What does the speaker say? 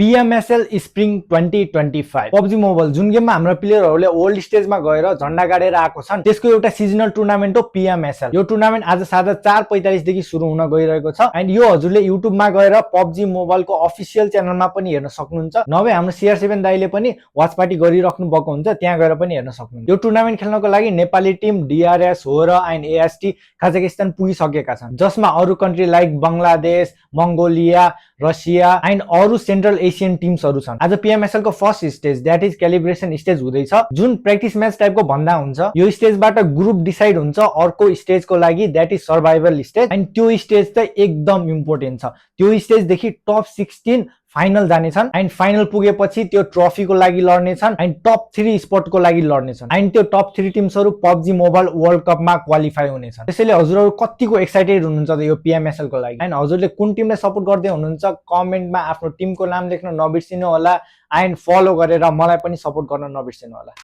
PMSL spring 2025 PUBG mobile जुन गेममा हाम्रो प्लेयरहरूले ओल्ड स्टेजमा गएर झण्डा गाडेर आएको छन् त्यसको एउटा सिजनल टुर्नामेन्ट हो PMSL। यो टुर्नामेन्ट आज साँझ 4:45 देखि सुरु हुन गइरहेको छ एन्ड यो हजुरले युट्युबमा गएर PUBG मोबाइलको अफिसियल च्यानलमा पनि हेर्न सक्नुहुन्छ, नभए हाम्रो CR7 दाइले पनि वाच पार्टी गरिराख्नु भएको हुन्छ, त्यहाँ गएर पनि हेर्न सक्नुहुन्छ। यो टुर्नामेन्ट खेल्नको लागि नेपाली टिम DRS होर एन्ड AST कजाकिस्तान पुगिसकेका छन्, जसमा अरु country like Bangladesh, Mongolia, Russia and अरु सेन्ट्रल एसियन टिम्सहरु छन्। आज PMSL को first stage that is calibration stage हुँदैछ, जुन प्र्याक्टिस म्याच टाइपको भन्दा हुन्छ। यो स्टेजबाट ग्रुप डिसाइड हुन्छ अर्को स्टेजको लागि that is survival stage and त्यो स्टेज चाहिँ एकदम इम्पोर्टेन्ट छ। त्यो स्टेज देखि टप 16 फाइनल जानेछन् एन्ड फाइनल पुगेपछि त्यो ट्रफीको लागि लड्नेछन् एन्ड टप 3 स्पटको लागि लड्नेछन् एन्ड त्यो टप 3 टिम्सहरु PUBG मोबाइल वर्ल्ड कपमा क्वालिफाई हुनेछन्। त्यसैले हजुरहरु कतिको एक्साइटेड हुनुहुन्छ त यो PMSL को लागि एन्ड हजुरले कुन टिमलाई सपोर्ट गर्दै हुनुहुन्छ कमेन्टमा आफ्नो टिमको नाम लेख्न नबिर्सिनु होला एन्ड फलो गरेर मलाई पनि सपोर्ट गर्न नबिर्सिनु होला।